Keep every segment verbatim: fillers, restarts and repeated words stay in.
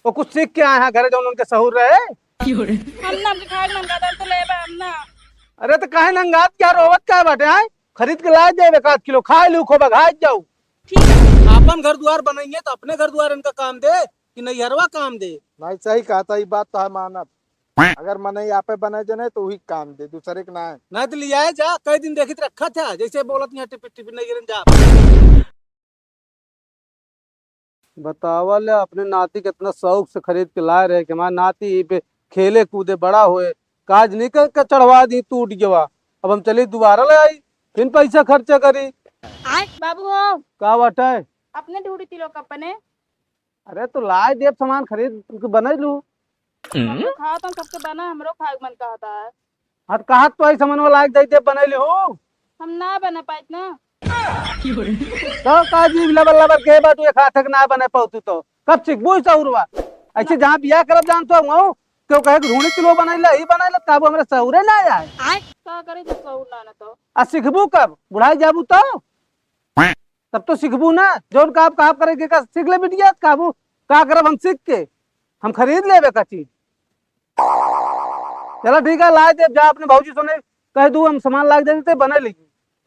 वो कुछ सीख के आए हैं घरे, जौन उनके सहूर रहे। हम ना, हमके खाए के मन करता, हम तो लेबे, हम ना। अरे तो काहे नंगात क्या, रोवत काहे बाटे, आए? खरीद के लाए देबे एक आध किलो, खाए लू, खूब अघाइत जाऊ। ठीक है। आपन घर दुआर बनाइए तो अपने घर दुआर इनका काम दे कि नैहरवा काम दे? भाई सही कहत है, ई बात तो है मानब। अगर मनई आपे बने जने तो वही काम दे, दूसरे के ना है। नहीं तो लियाए जा, कई दिन देखित रखा था, जैसे बोलत यहाँ टिपी टिपी नहीं गिरन जा। बतावा ले, अपने नाती कितना शौक से खरीद के लाए रहे कि हमार नाती ई पे खेले कूदे बड़ा होए, काज निकल के चढ़वा दी, टूट गवा। अब हम चली दोबारा ले आई, फिर पैसा खर्चा करी। बाबू हो, का बाटे? अपने ढूंढी थी लोग अपने। अरे तो लाए देब सामान, खरीद के बनाई लू। हम लोग खाओ तो सबके बना, हमरो खाए के मन कहता है। हाँ, तो कहा तो आई सामान वाला एक दे दे, बनाई लू। हम ना बना पाइत ना। तो का जीभ लबर लबर के बाटू, एक हाथ के ना बने पाऊ तू तो। कब सीखबू ई सहुरवा? ऐसे ना। जहाँ बियाह करब जान तो हम, केहू कहे कि ढूंढी किलो बनाई ला, ई बनाई ला, तब हमरे सहुरे ना आए। का करे जब सहूर ना, ना तो। आ सीखबू कब? बुढ़ाई जाबू तो? तब तो सीखबू ना, जौन काम, काम करे के का सीख ले बिटिया, काबू का करब हम सीख के, हम खरीद लेबे का चीज। चला ठीक है, लाए देब, जा अपने भौजी सोने कह दू, हम सामान लाग देते, बने ली,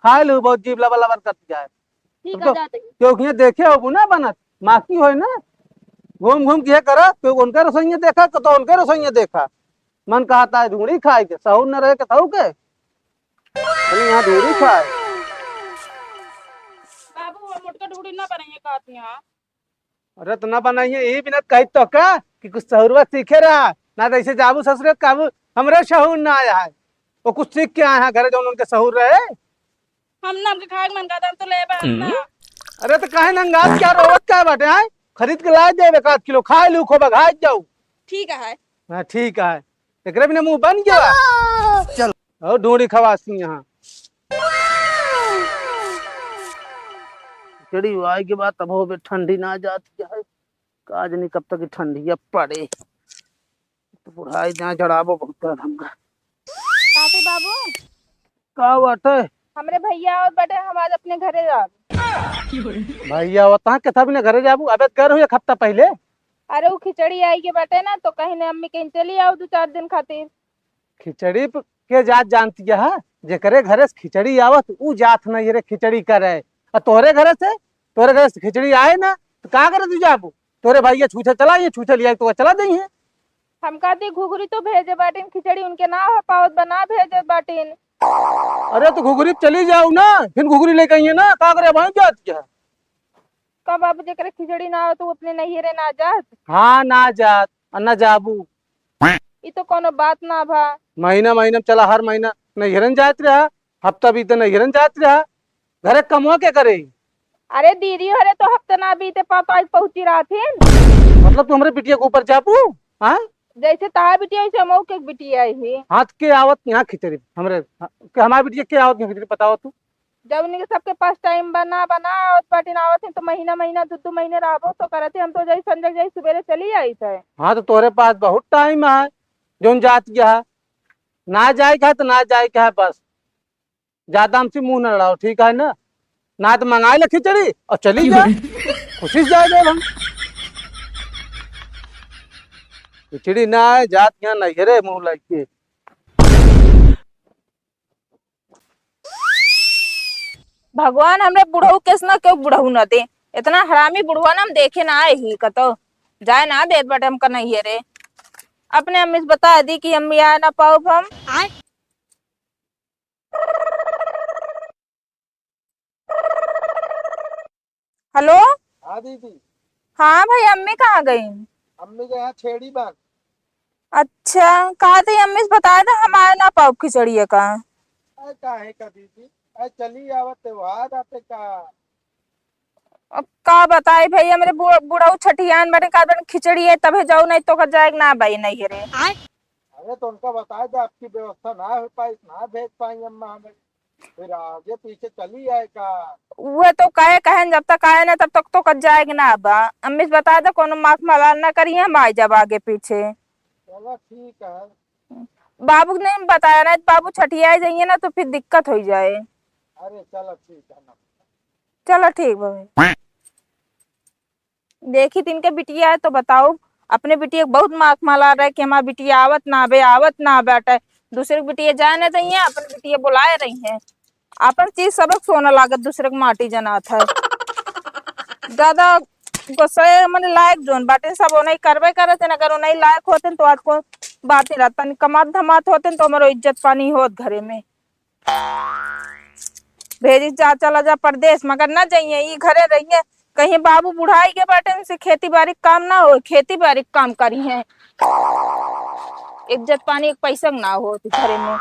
खाए लू, बहुत जीभ लबर लबर करती जाए। ठीक तब है, तो जाते हैं। क्योंकि ये देखे होबू ना बनत, माकी होए ना, घूम घूम के करा, तो उनके रसोइया देखा, तो उनके रसोइया देखा, मन कहता है ढूंढी खाए के, सहूर न रहे के सहू के। अरे यहाँ ढूंढी खाए। बाबू, वो मोटका ढूंढी ना बनाइए कहती हैं। अरे तो ना बनाइए, यही बिना कही तो का कि कुछ सहुरवा सीखे रहा, ना तो ऐसे जाबू ससुरे काबू, हमरे सहूर ना आया है। वो कुछ सीख के आए हैं घरे, जौन उनके सहूर रहे। हम ना, हमके खाए के मन करता, हम तो लेबे, हम ना। अरे तो काहे नंगात क्या, रोवत काहे बाटे, आए? खरीद के लाए देबे एक आध किलो, खाए लू, खूब अघाइत जाऊ। ठीक है। हाँ, ठीक है। एकरे बिना मुंह बन गया। चल। और ढूंढी खवासी यहाँ। खिचड़ी हुआई के बाद तब हो बे ठंडी ना जाती है। का जानी कब तक ई ठंडिया पड़े। तो बुढ़ाई जहाँ जड़ाबो बहुत कर हमका। काकी बाबू। का बाटे? हमरे भैया आवत बाटे, हम आज अपने घरे जाब। भैया आवत, तहाँ के था बिना घरे जाबू? अबे गए रहो एक हफ्ता पहले। अरे वो खिचड़ी आई के बाटे ना, तो कहीं ने अम्मी कहीं चली आओ दो चार दिन खातिर। खिचड़ी प-, के जात जानती है? जेकरे घरे से खिचड़ी आवत, ऊ जात नहीं रे खिचड़ी करे। आ तोहरे घरे से, तोहरे घरे से खिचड़ी आए ना, तो का करे तू जाबू? तोहरे भाई ये छूछे चला, ये छूछे लिया तो चला दई है। हम कहती घुघरी तो भेजे बाटिन, खिचड़ी उनके ना हो पावत बा, ना भेजे बाटिन। अरे तो घुघरी पे चली जाऊ ना, फिर घुघरी लेके आइए ना, का करे भाई जात क्या? का बाबू जेकरे खिचड़ी ना हो तो वो अपने नैहरे ना जात? हाँ ना जात, आ ना जाबू। ई तो कोनो बात ना भा। महीना महीना में चला, हर महीना नैहरन जात रहा, हफ्ता बीते नैहरन जात रहा, घरे कमवा के करे? अरे दीदी, अरे तो हफ्ता ना बीते पा तो आज पहुंची रहथिन। मतलब तू हमरे बिटिया के ऊपर जाबू? हाँ? जैसे तार बिटिया वैसे हमहू के बिटिया ही। हाथ के आवत यहाँ खिचड़ी हमरे, के हमारे बिटिया के आवत यहाँ खिचड़ी बताओ तू। जब उनके सबके पास टाइम बना बना आवत बाटिन, आवत है तो महीना महीना दो दो महीने रहबो तो करत है। हम तो जाई संजय जाई सुबेरे चली आई थे। हाँ तो तोहरे पास बहुत टाइम है, जोन जात गया है। ना जाए का है तो ना जाए का है बस, ज्यादा हमसे मुंह न लड़ाओ, ठीक है ना? ना तो मंगाई ले खिचड़ी और चली जा। खुशी से जाए देब हम। खिचड़ी ना आए, जात यहाँ नैहरे मुंह लग के। भगवान हमरे बुढ़ऊ केस ना केहू बुढ़ऊ न दे। इतना हरामी बुढ़वा ना हम देखे ना आए ही कतो। जाए ना देत बाटे हमका नैहरे। अपने अम्मी से बता दी कि अम्मी आ ना पाउब हम। हेलो। हाँ दीदी। हाँ भाई, अम्मी कहाँ गई? अम्मी के यहाँ छेड़ी बांध। अच्छा, कहा थी अम्मी से बताया था हम आए ना पाउब खिचड़िया का। अरे काहे का दीदी, अरे चली आवा, त्योहार आते का। अब का बताई भैया, मेरे बु-, बुढ़ऊ छठियान बने का बने खिचड़ी है तबे जाऊ, नहीं तो का जाए ना भाई नहीं रे। अरे तो उनका बताए दे, आपकी व्यवस्था ना हो पाई, ना भेज पाई अम्मा हमें, फिर आगे पीछे चली आए का। वह तो कहे, कहें जब तक आए ना तब तक तो कट जाएगी ना। अब अम्मी से बता दे, कोनो माफ मलाल ना करिए, हम आए जब आगे पीछे। चलो ठीक है। बाबू ने बताया ना, बाबू छठियाए जाइए ना तो फिर दिक्कत हो जाए। अरे चलो ठीक है ना। चलो ठीक बा भाई। देखी त इनके बिटिया है तो बताओ, अपने बिटिया के बहुत माख मलार रहे कि हमार बिटिया आवत ना बे, आवत ना बाटे। दूसरे के बिटिया जाए ना दइहें, अपने बिटिया बोलाए रही हैं। अपन चीज सबक सोना लागत, दूसरे के माटी जनात है। दादा, गोसाई मने लायक जौन बाटे, सब ओनही करबे करत हैं। अगर ओनही लायक होते तो आज को बात नहीं रहत। तनी कमात धमात होते तो हमरो इज्जत पानी होत घरे में। भेजी जा, चला जा परदेस, मगर ना जाइए, ई घरे रहिए। कहीं बाबू बुढ़ाई के बाटे, इनसे खेती बारी के काम ना हो, खेती बारी के काम करिहें। इज्जत पानी एक पैसा के ना हो घरे में।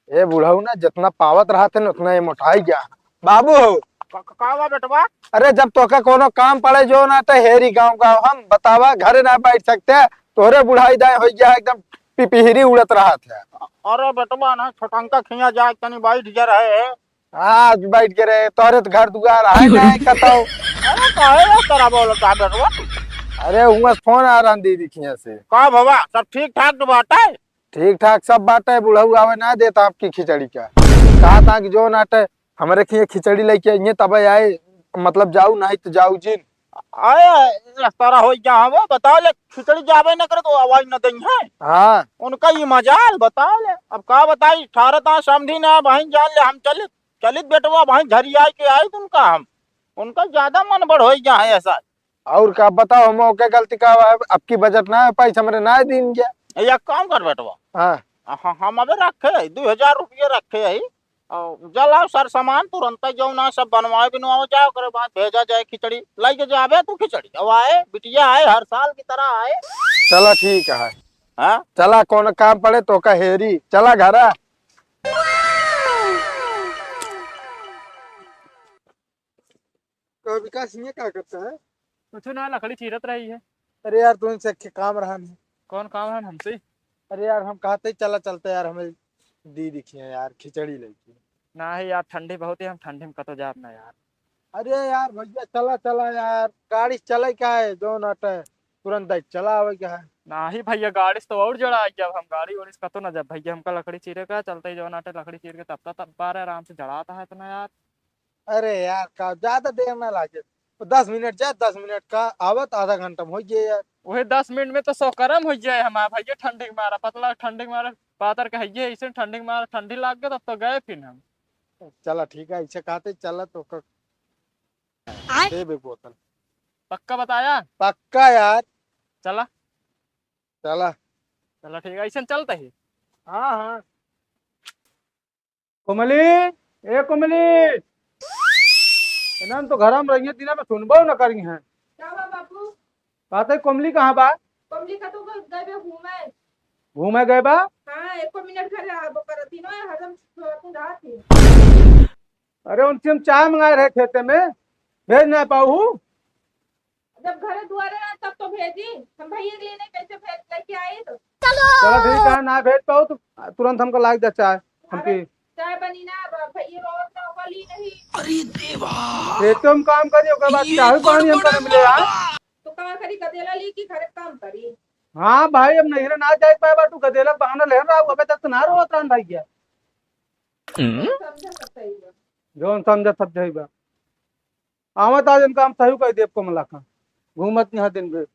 ए बुढ़ऊ ना, जितना पावत रहत है ना, उतना ये मोटाई गया। बाबू हो। का, का, का बा बेटवा? अरे, जब तोका कोनो काम पड़े, जौन आटे हेरी गाँव गाँव, हम बतावा, घरे ना बैठ सकते, तोहरे बुढ़ाई दाएं हो गया, एकदम पिपिहिरी उड़त रहत है। अरे बेटवा ना, छोटंका खिया जाए, तनी बैठ जा रहे है। हाँ, आज बैठ के रहे, तोहरे तो घर दुआर है ना, कतौ। अरे, काहे ला तोरा बोलत है बेटवा? अरे, हुआं से फोन आ रहा दीदी खिया से। का बाबा, सब ठीक ठाक तो बाटे? ठीक ठाक सब बाटे, बुढ़ऊ आवे ना देता आपकी खिचड़ी का। कहा था कि जौन आटे हमरे खिए खिचड़ी लेके आइए, तबे आए, मतलब जाऊ, नहीं तो जाऊ जिन। आए, इस तरह हो गया, हम बता ले, खिचड़ी जावे न करे तो आवाज न देंगे। हाँ। उनका ये मजाल, बता ले। अब का बताई, ठारत समधी ना, बहिन जान ले, हम चलित, चलित बेटवा, बहिन झरी आए के आए उनका हम। उनका ज्यादा मन बढ़ हो गया है ऐसा। और का बताओ, हम ओके गलती का, अब, अब की बजट ना है, पैसा हमरे ना दीन गया। ए, एक काम कर बेटवा। हाँ। हाँ, हम अबे रखे है, दो हजार रुपये रखे है। और जलाओ सर सामान, तुरंत जो ना सब बनवाए बिनवाओ जाओ, ओकरे बाद भेजा जाए खिचड़ी। लाई के जाबे तू खिचड़ी। अब आए, बिटिया आए, हर साल की तरह आए। चला ठीक है। हाँ? चला, कौन काम पड़े तो का हेरी। चला घरा। का विकास, ये का करता है? कुछ ना, लकड़ी चीरत रही है। अरे यार, तू इनसे एक काम रहा नहीं। कौन काम है हमसे? अरे यार, हम कहते ही चला चलते यार, हमें दीदी खिया यार, खिचड़ी लेके। ना है यार, ठंडी बहुत है, हम ठंडी में कतो जाब ना यार। अरे यार भैया, चला चला यार, गाड़ी से चले का है, जौन आटे तुरंत दे चला आवे का है। ना ही भैया, गाड़ी से तो और जड़ा आ गया, अब हम गाड़ी वाड़ी से कतो ना जाब भैया, हमका लकड़ी चीरे का चलते ही जौन आटे लकड़ी चीर के तब तक तब पारे आराम से जड़ाता है इतना यार। अरे यार, का ज्यादा देर ना लागे, वो दस मिनट जाए, दस मिनट का आवत आधा घंटा में हो गया यार। वही दस मिनट में तो सौ करम हो जाए हमारा भैया, ठंडी के मारा, पतला ठंडी के मारा, पातर का है ये, इसे ठंडी के मारा, ठंडी लाग गया, तब तो गए फिर हम। चला ठीक है, ऐसे कहते चला तो कर। आय। दे बे बोतल। पक्का बताया? पक्का यार। चला। चला। चला ठीक है, ऐसे चलते ही। हाँ, हाँ। कोमली, ए कोमली, इन्हन तो घर में रहिए, दिना में सुनबो न करी हैं। का बा बाबू? कहते कोमली कहाँ बा? कोमली का तो गए बे घूमे। घूमे गए बा? हाँ, एको मिनट घर आबो करत ही ना, हरदम छोड़ के रहत ही। अरे उनसे हम चाय मंगाए रहे खेते में, भेज ना पाऊ। जब घरे दुआरे रहे तब तो भेजी, हम भैया के लिए नहीं कैसे भेज लेके आई तो। चलो ठीक है, ना भेज पाऊ तो तुरंत हमको लाग दे चाय। अरे, हमकी चाय बनी ना, अब भैया रोवत ना होली नहीं। अरे देवा। खेतों में काम करी, ओकर बाद ये चाय पानी हमको गड़बड़ नहीं मिले यार। तो का करी, गदेला ली की घरे काम करी? हाँ भाई, अब नैहरे ना जाए पाए बा, तू गदेला के बहाना ले रहा, अबे तक तो ना रोवत रहन भाई क्या? हम्म। समझा सब सही बा। जौन समझा सब सही बा। आवत आज इनका हम सही कह देब कमला का। घूमत यहाँ दिन भर।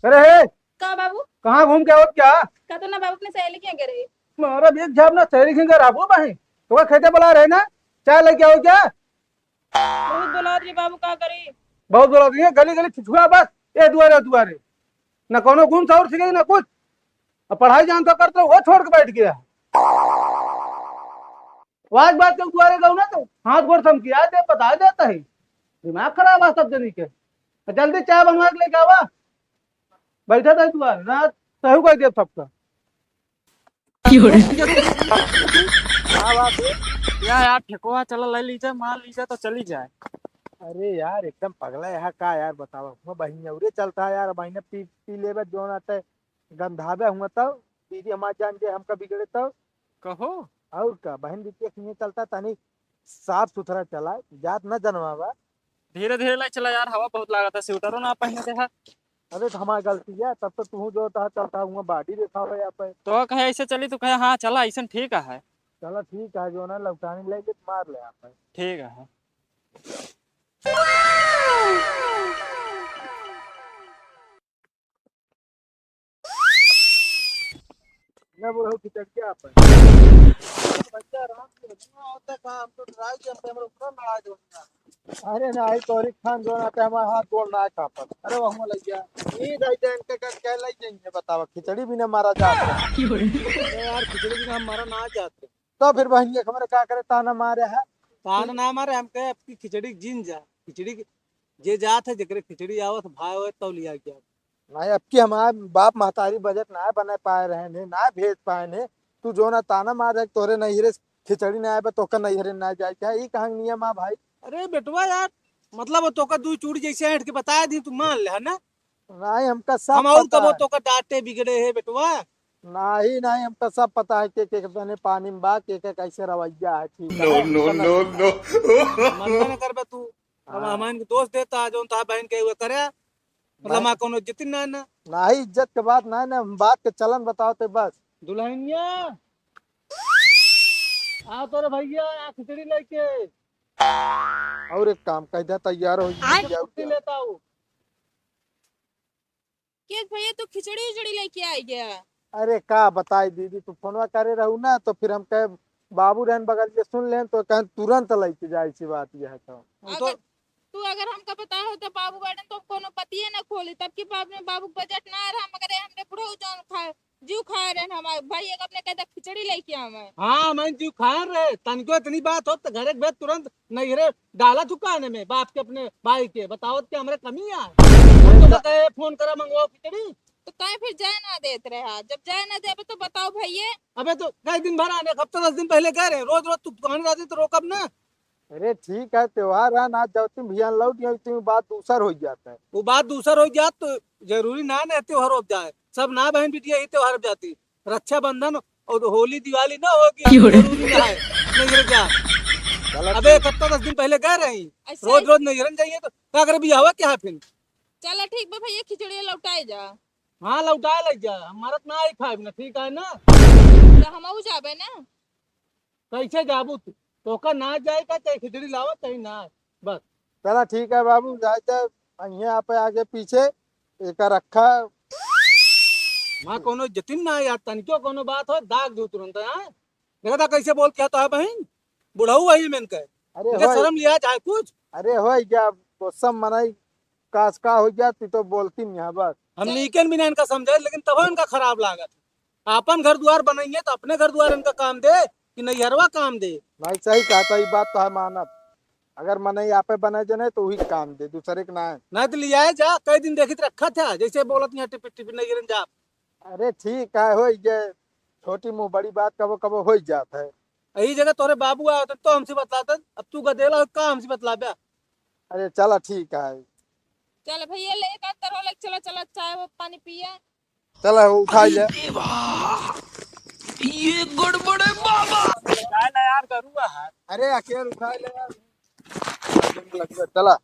अरे हे! का बाबू? कहाँ घूम के आवत क्या? का तो ना बाबू अपने सहेली के यहाँ गए रहे। मारा भी एक झाप ना सहेली के घर आबो बहिन। तो खेते बुला रहे ना? चाय लेके आओ क्या? बहुत बोलात रे बाबू, का करी? बहुत बोलात रे, गली गली छिछुआ बस, ए दुआरे दुआरे। ना कोनो गुण सौर सीखे ना कुछ। अब पढ़ाई जान तो करते वो छोड़ के बैठ गया। वाज बात के दुआरे गऊ ना तो हाथ गोड़ समकिया दे, बता देता है। दिमाग खराब है सब जनी के। जल्दी चाय बनवा के लेके आवा। बैठा था दुआरे, ना सही कर दे सबका। का बात है? या यार, ठेकुआ चला ले लीजिए, मार लीजिए तो चली जाए। अरे यार, एकदम पगला है का यार, बतावा। हुआ बहिन औरे चलता है यार, बहिन पी, पी लेबे, जौन आटे गंधावे हुआ तब, दीदी हमार जान जे हमका बिगड़े तब। कहो। और का, बहिन बिटिया के लिए चलता तनी साफ सुथरा चला, जात न जनवावा। धीरे धीरे लाई चला यार, हवा बहुत लागत है, स्वेटरो ना पहने दे है। अरे तो हमार गलती है, तब तो तू जो तहा चलता हुआ body दिखावे यहाँ पे। तो कहे ऐसे चली, तो कहे हाँ चला, ऐसे ठीक है। चला ठीक है, जो ना लौटानी ले के मार ले यहाँ पे। ठीक है। ना बुढ़ऊ खिचड़िया अपन। बच्चा आराम से बच्चा होता का, हम तो डराई के हमसे हमरे ऊपर लड़ा दे बच्चा। अरे ना, आई तोरी खान जो ना ते हमारा हाथ गोड़ ना कांपत। अरे वो हम लग गया। ई दाई जान के कर क्या लग जाएंगे बतावा, खिचड़ी भी ना मारा जात। अरे यार, खिचड़ी भी ना हम मारा ना जात। तो फिर बहन ये खबर का करे, ताना मारे है। ताना ना मारे, हम कहे आपकी खिचड़ी जिन जा, खिचड़ी की जे जात है, जेकरे खिचड़ी आवत, भाई होए, तौ लिया के आवत। नाहीं, अब की हमार बाप महतारी बजट नाहीं बनाए पाए रहे ने, नाहीं भेज पाए ने। तू जो ना ताना मार रहे, तोरे नैहरे से खिचड़ी नाहीं आए बा, तोका नैहरे नाहीं जाए के है। ई कहाँ के नियम आ भाई? अरे बेटवा यार, मतलब वो तोका दू चूड़ी जैसे ऐंठ के बताए दी, तू मान ले, है ना? नाहीं, हमका सब हम और पता कबो है। तोका डांटे बिगड़े है बेटवा? नाहीं, नाहीं, हमका सब पता है के, के कितने पानी में बा, के, के कैसे रवैया है, ठीक No, है? no, हमका no, नहीं no। पता। मनबे न करबे तू। अब हाँ। हमार के दोस्त देता, जौन तोहार बहन के हुए करे, मतलब, हाँ। हमार कौनो इज्जत ना, ना। नाहीं, इज्जत के बात ना, ना, हम बात के चलन बताओ ते बस। दुल्हनिया, आ तोरे भैया, आ खिचड़ी लेके। और एक काम, कह दे तैयार हो आय। जाओ छुट्टी क्या? लेता हूँ। के भैया, तू खिचड़ी उचड़ी लेके आई गया? अरे का बताई दीदी, तू फोनवा करे रहू ना, तो फिर हम कहे बाबू रहन बगल के सुन लेन, तो कहन तुरंत लेके जाए, ऐसी बात यह है तो। वो तो अगर, तू अगर हमका बताए हो तो बाबू बाड़न तो कोनो पतिये ना खोली, तब की बाप में बाबू के बजट ना रहा, मगर ये हमरे बुढ़ऊ जौन खाए, जीव खाए रहन हमार भाई, एक अपने कहता खिचड़ी लेके आवे। हाँ, मैं जीव खाए रहे, तनिको इतनी बात हो तो घरे के भेद तुरंत नैहरे डाला तू काने में बाप के अपने भाई के, बतावत के हमरे कमी है। हम तो कहे फोन करा मंगवाओ खिचड़ी। तो काहे फिर जाए ना देत रहे? जब जाए ना देबे तो बताओ भैये। अबे तो कई दिन भर आने, हफ्ता दस दिन पहले गए रहे, रोज रोज तू दुकान रहती तो रोकब ना। अरे ठीक है, त्योहार है ना, जब तुम भैया लौट गए, तुम बात दूसर हो जाता है। वो बात दूसर हो जात तो जरूरी ना ना त्योहार हो जाए, सब ना बहन बिटिया ही त्योहार हो जाती। रक्षाबंधन और होली दिवाली ना होगी, क्यों रे? जरूरी ना है। नहीं रे जा। गलत अबे है। एक हफ्ता दस दिन पहले गए रही, ऐसा रोज है। रोज नहीं रन जाइए तो का करे बियाह हुआ क्या है फिर? चला ठीक बा भैया, खिचड़ी लौटाए जा। हाँ लौटाए ले जा, हम मरत ना आई खाए ना, ठीक है ना? तो हम जाबे ना। कैसे जाबू तू? तोका ना जाए का चाहे खिचड़ी लावा चाहे ना, बस। चला ठीक है बाबू, जाए जाए, अइहे आप आगे पीछे, एका रखा। वहाँ कोनो जतिन ना यार, तनिको कोनो बात हो, दाग दू तुरंत, हाँ? देखा था कैसे बोल क्या तो है बहन, बुढ़ऊ वही में के। अरे इनके होय। शर्म लिया जाए कुछ। अरे होय गया, वो सब मनई कास का हो गया, तू तो बोलती नहीं है बस। हम चल। नीकन भी ना इनका समझे, लेकिन तब इनका खराब लागत। आपन घर दुआर बनाइए तो अपने घर दुआर इनका काम दे कि नैहरवा काम दे। भाई सही कहता, ये बात तो है मानब। अगर मनई आपे बने जने तो वही काम दे, दूसरे के ना है। नहीं तो लियाए जा, कई दिन देखित रखा था, जैसे बोलत नहीं टिपी टिपी नहीं गिरन जा। अरे ठीक है, हो ये छोटी मुँह बड़ी बात कबो कबो हो जात है। यही जगह तोरे बाबू आवत तो हमसे बतलाता, अब तू गदेला हो का हमसे बतलाबे? अरे चला ठीक है। चल भैया, ले एक आध तरह लग, चला, चला, चाय वो पानी पिए। चला, उठाई ले। अरे वाह, ये गड़बड़े बाबा। उठाए ले यार, गरुआ है। अरे अकेल उठाई ले यार। चला।